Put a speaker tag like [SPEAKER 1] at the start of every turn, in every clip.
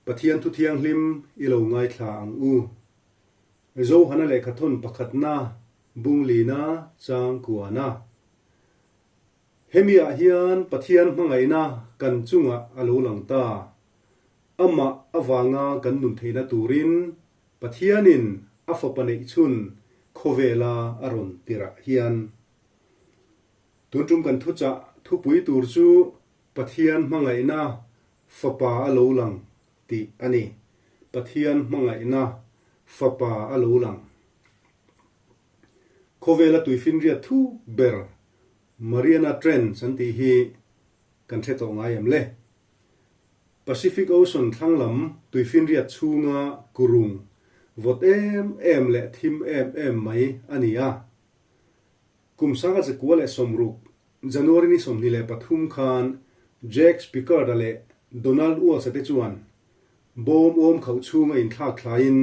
[SPEAKER 1] Pathian thu thianghlim i lo ngaithla ang u. Johana lehkhathawn pakhatna, Bunglina, Changkuana. Hemi ah hian Pathian hmangaihna kan chungah a lo lang ta. Amah avanga kan nun theihna turin Pathianin a fapa neih chhun khawvela a rawn tirah hian. Tun tum kan thuchah thupui tur chu Pathian hmangaihna fapa a lo lang tih a ni. Pathian hmangaihna fapa a lo lang. Khawvela tuifinriat thuk ber Mariana Trench an tih hi kan hre tawh ngai em le? Pacific Ocean thlang lam tuifinriat chhunga kurung vawt em em leh thim em em mai a ni a. Kum sanga zakua leh 60 January ni 23 khan Jacques Piccard-a leh Donald Walsh-a te chuan bawm awm khauh chhunga inthlak thlaiin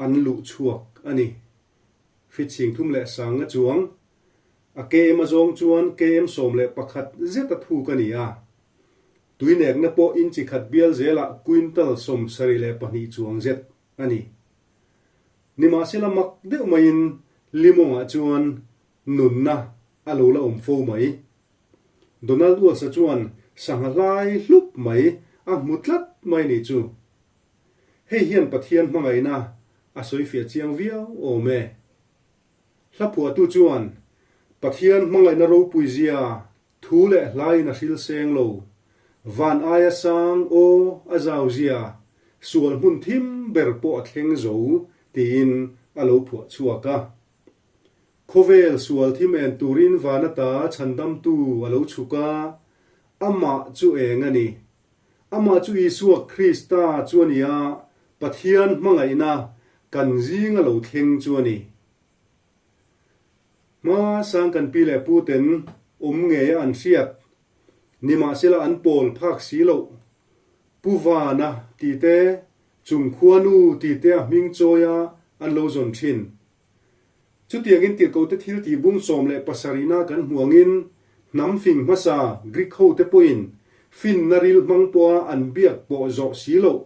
[SPEAKER 1] an luh chhuak a ni. Fit 35 chuang a KM a zawng chuan KM 11 zet a thuk a ni a. Tuinekna pawh inchi khat bial zelah quintal 72 chuang zet a ni. Nimahsela mak deuh maiin Limawngah chuan nunna a lo la awm fo mai. Donald Walsh-a chuan sangha hlai hlup mai a hmu tlat mai ni chu. Hei hian Pathian hmangaihna a sawifiah chiang viau awm e. Hla phuahtu chuan Pathian hmangaihna ropui zia thu leh hlaiin a hril seng lo. Van aia sang aw a zau zia sual hmun thim ber pawh a thleng zo tiin a lo phuah chhuak a. Khawvel sual thim en turin van ata chhandamtu a lo chhuk a, amah chu eng a ni. Amah chu Isua Krista chu a ni a, Pathian hmangaihna kan zinga lo thleng chu a ni. Hma sang kan pi leh pu ten awm ngeia an hriat, nimahsela an pawl phak si loh. Pu Vana tih te, Chungkhuanu tih te a hming chawia an lo zawn thin. Chutiangin tirhkote thil tih bung 17na kan hmu angin hnam fing hmasa Greek hote pawhin finna ril hmang pawha an biak pawh zawh si loh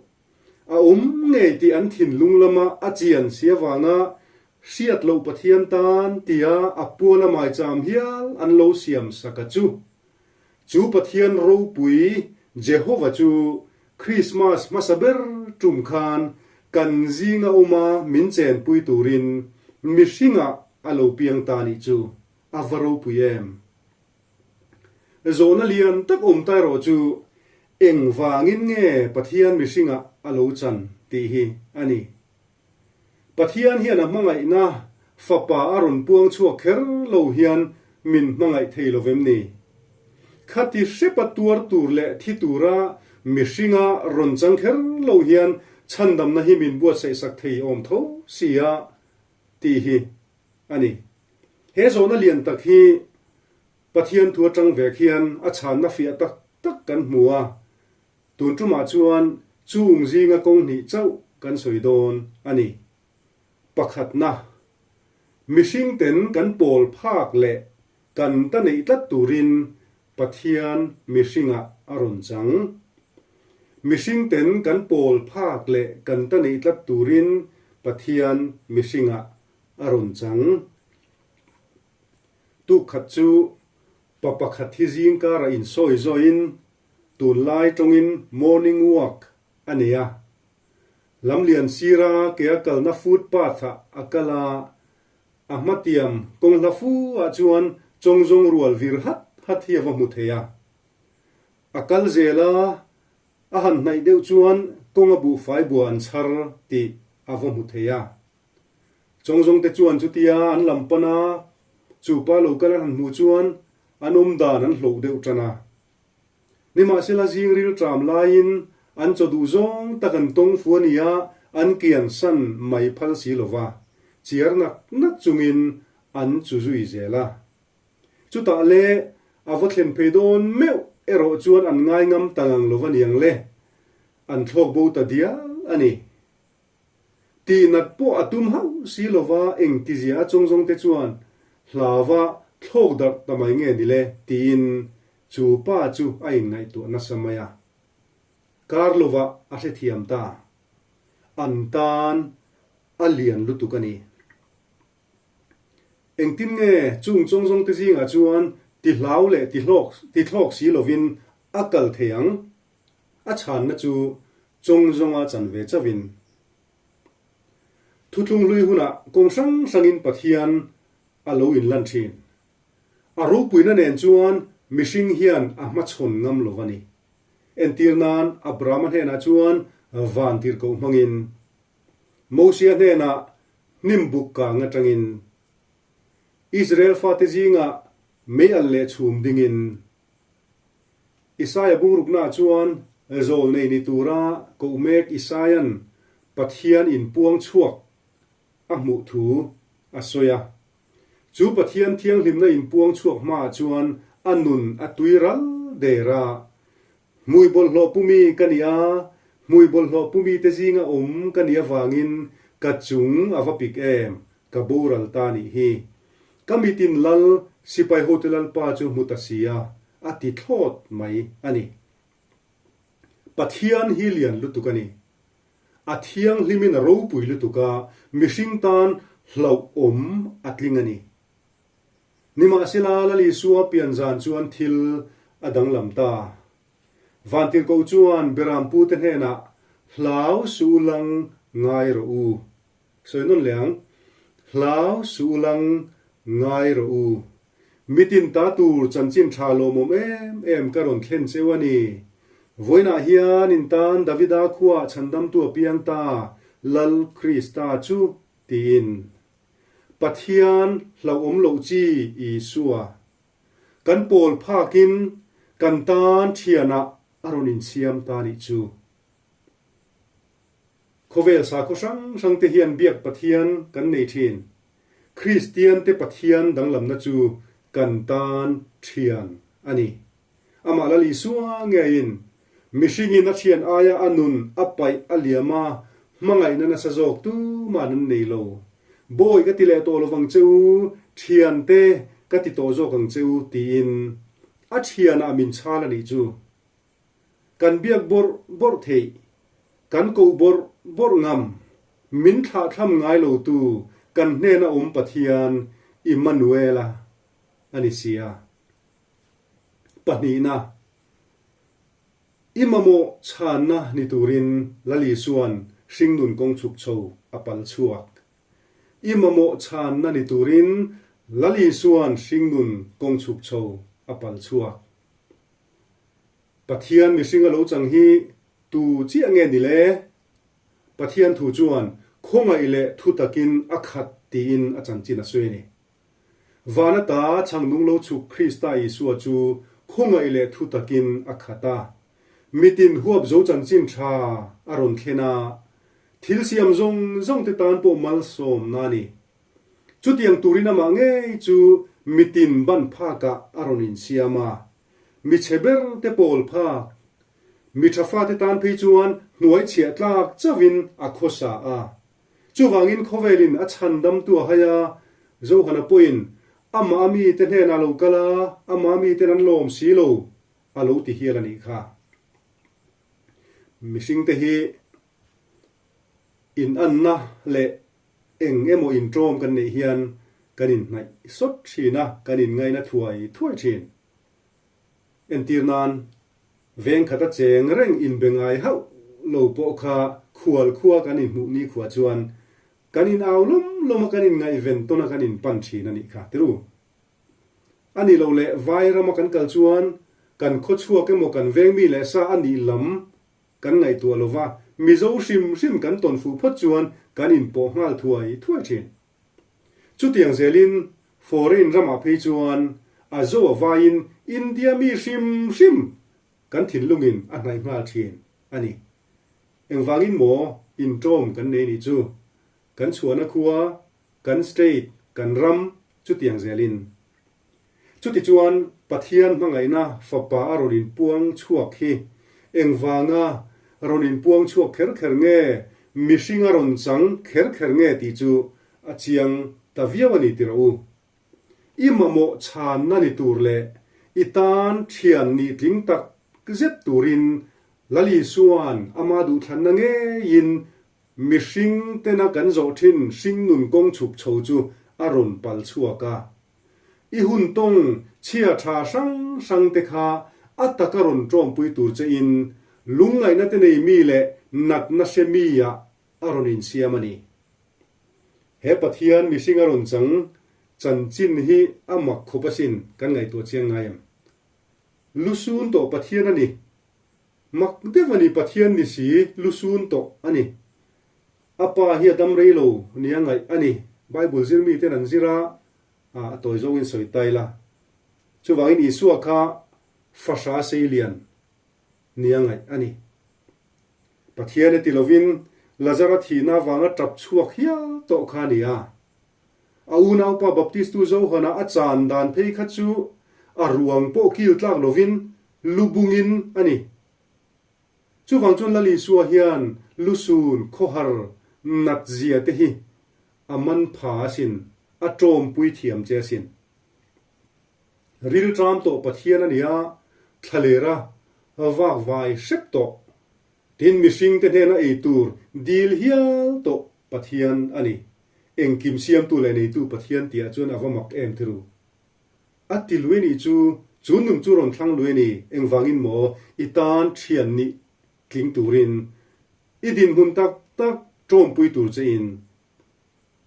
[SPEAKER 1] a awm ngei tih an thinlung lama a chian si avanga hriat loh Pathian tan tia a puala maicham hial an lo siam sak a chu. Chu Pathian ropui Jehova chu Krismas hmasa ber tum khan kan zinga awma min chenpui turin mihringah a lo piang ta nih chu a va ropui em! Zawhna lian tak awm ta erawh chu engvangin nge Pathian mihringah a lo chan tih hi a ni. Pathian hian a hmangaihna Fapa a rawn puang chhuak kher lo hian min hmangaih thei lo vem ni? Khati hrepa tuar tur leh thi tura mihringa rawn chang kher lo hian chhandamna hi min buatsaih sak thei awm tho si a tih hi a ni. He zawhna lian tak hi Pathian thu atang vek hian a chhanna fiah tak tak kan hmu a, tun tumah chuan chung zinga kawng hnih chauh kan sawi dawn a ni. Pakhatna, mihring ten kan pawl phak leh kan ta neih tlat turin Pathian mihringah a rawn chang. Mihring ten kan pawl phak leh kan ta neih tlat turin Pathian mihringah a rawn chang. Tuk khat chu pa pakhat hi zing karah insawi zawiin tunlai tawngin morning walk a nei a. Lamlian sira ke a kalna footpath ah a kal a, a hmatiam kawng hla fu ah chuan chawngzawng rual vir hat hat hi a va hmu thei a. A kal zel a, a han hnaih deuh chuan kawng a buhfai bua an chhar tih a va hmu thei a. Chawngzawng te chuan chutia an lam pan a, chu pa lo kal an han hmuh chuan an awm dan an hloh deuh tan a. Nimahsela zing ril tram laiin an chaw duh zawng tak an tawng fu a ni a, an kian san mai phal si lo va, chiar nak nak chungin an chu zui zel a. Chutah le a va thlen phei dawn meuh erawh chuan an ngai ngam ta ngang lo va niang le, an thlawk bo ta dial a ni. Tihnat pawh a tum hauh si lova engtizia a chawngzawng te chuan hlauva thlawk darh ta mai nge ni le tiin chu pa chu a inngaihtuah nasa mai a. Kar lovah a hrethiam ta. An tan a lian lutuk a ni. Engtin nge chung chawngzawng te zingah chuan ti hlau leh ti hlawk ti thlawk si lovin a kal thei ang? A chhanna chu chawngzawnga chan ve chauhin. Thuthlung hlui hunah kawng hrang hrangin Pathian a lo inlan thin. A ropuina nen chuan mihring hian a hmachhawn ngam lo a ni. Entir nan Abrahama hnenah chuan van tirhkoh hmangin, Mosia hnenah hnim buk kang atangin, Israel fate zingah mei al leh chhum dingin, Isaia bungruknaah chuan zawl nei ni tura koh mek Isaia'n Pathian inpuang chhuak a hmuh thu a sawi a. Chu Pathian thianghlimna inpuang chhuak hmaah chuan a nun a tui ral der a. Hmui bawlhhlawh pumi ka ni a, hmui bawlhhlawh pumi te zinga awm ka nih avangin ka chung a va pik em, ka boral ta nih hi. Ka mitin lal, sipai hote lalpa chu hmu ta si a, a ti thlawt mai a ni. Pathian hi lian lutuk a ni. A thianghlimin a ropui lutuk a, mihring tan hlauhawm a tling a ni. Nimahsela, Lal Isua pian zan chuan thil a danglam ta. Vantirhkoh chuan Berampute hnenah, Hlau suh u lang ngai rawh u. Sawi nawn leh ang, Hlau suh u lang ngai rawh u. Mitin ta tur chanchin tha lawmawm em em ka rawn thlen cheu a ni. Vawiinah hian in tan Davida khuaah chhandamtu a piang ta, Lal Krista chu, tiin. Pathian hlauhawm loh chi Isua. Kan pawl phakin kan tan thianah a rawn insiam ta nih chu. Khawvel sakhaw hrang hrang te hian biak Pathian kan nei thin. Kristian te Pathian danglamna chu kan tan thian a ni. Amah Lal Isua ngeiin mihringin a thian aia a nun a paih a liam a, hmangaihna nasa zawk tuman an nei lo. Bawi ka ti leh tawh lovang che u, thian te ka ti tawh zawk ang che u tiin a thianah min chhal a nih chu. Kan biak bawrh bawrh theih, kan koh bawrh bawrh ngam, min thlahthlam ngai lotu kan hnena awm Pathian Immanuela a ni si a. Pahnihna, I mamawh chhanna ni turin Lal Isua'n hringnun kawng chhuk chho a pal chhuak. I mamawh chhanna ni turin Lal Isua'n hringnun kawng chhuk chho a pal chhuak. Pathian mihring a lo chang hi tu chiah nge ni le? Pathian thu chuan khawngaih leh thu takin a khat tiin a chanchin a sawi a ni. Van ata chhangnung lo chhuk Krista Isua chu khawngaih leh thu takin a khat a. Mitin huap zo chanchin tha a rawn thlen a, thil siam zawng zawng te tan pawh malsawmna a ni. Chutiang turin amah ngei chu mitin ban phakah a rawn insiam a, mi chhe ber te pawl phak, mi tha fate tan phei chuan hnuai chhiah tlak chauhin a khawsa a. Chuvangin khawvelin a chhandamtu a hai a, Johana pawhin amah a mite hnenah a lo kal a, amah a miten an lawm si lo a lo ti hial a nih kha. Mihringte hi inanna leh Eng emaw inṭawm kan neih hian kan inhnaih sawt ṭhin a, kan inngaina thuai thuai ṭhin. Entir nan, veng khata cheng reng inbe ngai hauh lo pawh kha khual khua kan inhmuh nikhua chuan kan in au lawm lawm a, kan inngaihven tawn a, kan inpan ṭhin a nih kha tiru. A nih loh leh vai rama kan kal chuan kan khawchhuak emaw kan veng mi leh sa a nih lam Kan ngaihtuah lo va, Mizo hrim hrim kan tawn fuh phawt chuan kan inpawh nghal thuai thuai thin. Chutiang zelin foreign ramah phei chuan a zo a vaiin India mi hrim hrim kan thinlungin a hnaih nghal thin a ni. Engvangin maw inṭawm kan nei nih chu? Kan chhuahna khua, kan state, kan ram chutiang zelin. Chutichuan, Pathian hmangaihna Fapa a rawn inpuang chhuak hi engvanga rawn inpuang chhuak kher kher nge, mihring a rawn chang kher kher nge tih chu a chiang ta viau a ni ti rawh u. I mamawh chhanna ni tur leh i tan thian nih tling tak zet turin. Lal Isua'n ama duhthlanna ngeiin mihring tena kan zawh thin hringnun kawng chhuk chho chu a rawn pal chhuak a. I hun tawng chhia tha hrang hrang te kha a taka rawn tawmpui tur che in lungngaihna te nei mi leh natna hre mi ah a rawn insiam a ni. He Pathian mihring a rawn chang chanchin hi a mak khawp asin kan ngaihtuah chiang ngai em? Lusun tawh Pathian a ni. Mak deuh a ni Pathian ni si lusun tawh a ni. A pa hi a dam rei lo nia ngaih a ni. Bible zir mi ten an zir a, a tawi zawngin sawi ta ila. Chuvangin Isua kha fahra seilian nia ngaih a ni. Pathian e ti lovin Lazara thihna avanga tap chhuak hial tawh kha a ni a. A unaupa Baptistu Johana a chan dan phei kha chu a ruang pawh kil tlak lovin lu bungin a ni. Chuvang chuan Lal Isua hian lusun khawhar nat zia te hi a man pha asin, a tawmpui thiam che asin. Rilṭam tawh Pathian a ni a, thlalera vak vai hrep tawh. Tin, mihringte hnena ei tur dil hial tawh Pathian a ni. Engkim siamtu leh neitu Pathian tihah chuan a va mak em thiru. A ti lui nih chu, chu nung chu rawn thlang lui a ni, engvangin maw i tan thian nih tling turin i dinhmun tak tak tawmpui tur che in.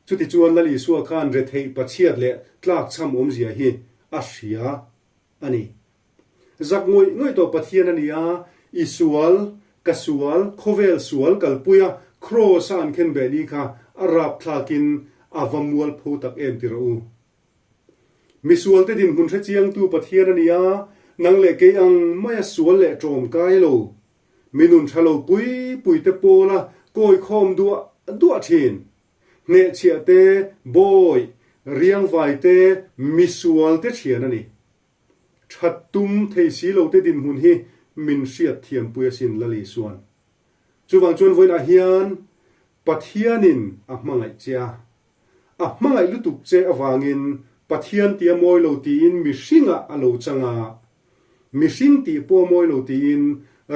[SPEAKER 1] Chutichuan Lal Isua khan retheih pachhiat leh tlakchham awmzia hi a hria a ni. Zak ngawih ngawih tawh Pathian a ni a, i sual, ka sual, khawvel sual kalpui a, Kraws a an khen beh ni kha a rapthlakin a va mualpho tak em ti rawh u. Misualte dinhmun hrechiangtu Pathian a ni a, nang leh kei ang maia sual leh ṭawmkai lo, mi nun ṭha lo pui puite pawla kawikhawm duah duah ṭhin. Hnehchhiah te, bawi, riangvai te, misualte ṭhian a ni. Ṭhat tum thei si lote dinhmun hi min hriat thiampui asin Lal Isuan. Chuvang chuan vawiinah hian Pathianin a hmangaih che a. A hmangaih lutuk che avangin Pathian tih a mawi lo tiin mihringah a lo chang a. Mihring tih pawh a mawi lo tiin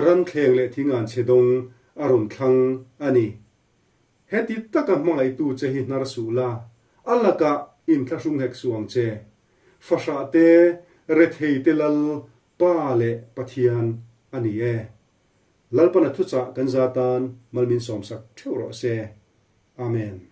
[SPEAKER 1] ranthleng leh thingan chhe dawng a rawn thlang a ni. Heti taka hmangaihtu che hi hnar suh la, a lakah inthlahrung hek suh ang che. Fahrah te, rethei te Lal, Pa leh Pathian a ni e. Lalpana thuchah kan za tan mal min sawmsak theuh rawh se. Amen.